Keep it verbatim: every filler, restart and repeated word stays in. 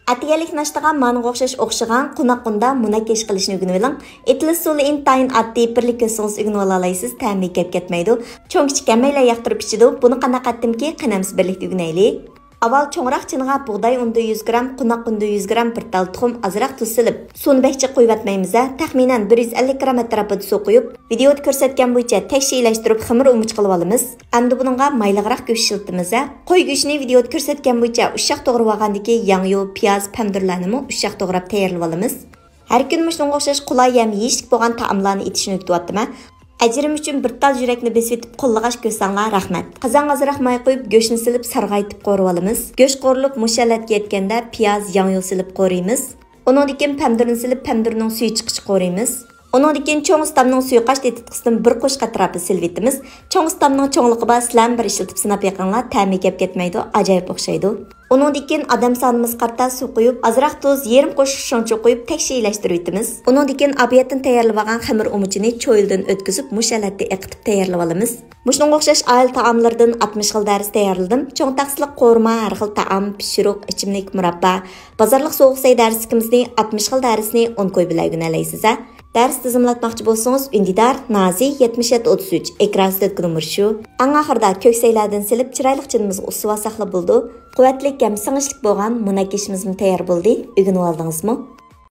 ئەتىگەنلىك ناشتىغا مانىغا ئوخشاش ئوخشىغان قوناق ئۇندا مۇناكەش قىلىشنى ئۆگىنىۋېلىڭ. ئېتىلىش ئۇسۇلى ئىنتايىن ئاددىي، بىرلا كۆرسىڭىز ئۆگىنىۋالالايسىز، تەمى كەپ كەتمەيدۇ. چوڭ كىچىك ھەممەيلەن ياقتۇرۇپ ئىچىدۇ. بۇنى قانداق قاتتىمكى، قېنى ئەمسە بىرلىكتە ئۆگىنەيلى. ئاۋۋال چوڭراق چىنىغا بۇغداي ئۇندا يۈز گرام، قوناق ئۇندا يۈز گرام، بىر تال تۇخۇم، ئازراق تۇز سېلىپ، سۇنى بەك جىق قۇيۇۋەتمەيمىز ھە، تەخمىنەن بىر يۈز ئەللىك گرام ئەتراپىدا سۇ قۇيۇپ، ۋىدېئودا كۆرسەتكەن بويىچە تەكشى ئىلەشتۈرۈپ خېمىر ئۇمىچى قىلىۋالىمىز. ئەمدى بۇنىڭغا مايلىقراق گۆش ئىشلىتىمىز ھە. قوي گۆشىنى ۋىدېئودا كۆرسەتكەن بويىچە ئۇششاق توغرىۋالغاندىن كېيىن ياڭيۇ، پىياز، پەمىدۇرلارنىمۇ ئۇششاق توغراپ تەييارلىۋالىمىز. ھەر كۈنى مۇشۇنىڭغا ئوخشاش قولاي ھەم يېيىشلىك بولغان تائاملارنى ئېتىشنى ئۆگىتىۋاتىمەن. ئەجرىم ئۈچۈن بىر تال يۈرەكنى بېسىۋېتىپ قوللىغاچ كۆرسەڭلار رەھمەت. قازانغا ئازراق ماي قۇيۇپ، گۆشنى سېلىپ سارغايتىپ قورۇۋالىمىز. گۆش قورۇلۇپ مۇشۇ ھالەتكە يەتكەندە پىياز، ياڭيۇ سېلىپ قورۇيمىز. ئۇنىڭدىن كېيىن پەمىدۇرنى سېلىپ پەمىدۇرنىڭ سۈيى چىققىچە قورۇيمىز. ئۇنىڭدىن كېيىن چوڭ ئۇستامنىڭ سۇيۇقاش تېتىتقۇسىدىن بىر قوشۇق ئەتراپىدا سېلىۋېتىمىز. چوڭ ئۇستامنىڭ چوڭلۇقى بار، سىلەرمۇ بىر ئىشلىتىپ سىناپ بېقىڭلار، تەمى كەپ كەتمەيدۇ، ئاجايىپ ئوخشايدۇ. ئۇنىڭدىن كېيىن ئادەم سانىمىزغا قارىتا سۇ قۇيۇپ، ئازراق تۇز، يېرىم قوشۇق شۇڭچۇ قۇيۇپ، تەكشى ئىلەشتۈرۈۋېتىمىز. ئۇنىڭدىن كېيىن ئاپىيەتتىن تەييارلىۋالغان خېمىر ئۇمىچىنى چويلىدىن ئۆتكۈزۈپ، مۇشۇ ھالەتتە ئېقىتىپ تەييارلىۋالىمىز. مۇشۇنىڭغا ئوخشاش ئائىلە تائاملىرىدىن ئاتمىش خىل دەرس تەييارلىدىم. چوڭ تەخسىلىك قورۇما، ھەر خىل تائام، پىشۇرۇق، ئىچىملىك، مۇراببا، بازارلىق سوغۇق سەي دەرسلىكىمىزنى، ئاتمىش خىل دەرسنى ئون كوي بىلەن ئۆگىنەلەيسىز ھە. دەرس تىزىملاتماقچى بولسىڭىز، ئۈندىدار، نازى، يەتمىش يەتتە ئوتتۇز ئۈچ، ئېكران ئۈستىدىكى نومۇر شۇ. ئەڭ ئاخىرىدا كۆك سەيلەردىن سېلىپ، چىرايلىق چىنىمىزغا ئۇسسىۋالساقلا بولىدۇ. قۇۋۋەتلىك ھەم سىڭىشلىك بولغان مۇناكىشىمىزمۇ تەييار بولدى. ئۆگىنىۋالدىڭىزمۇ؟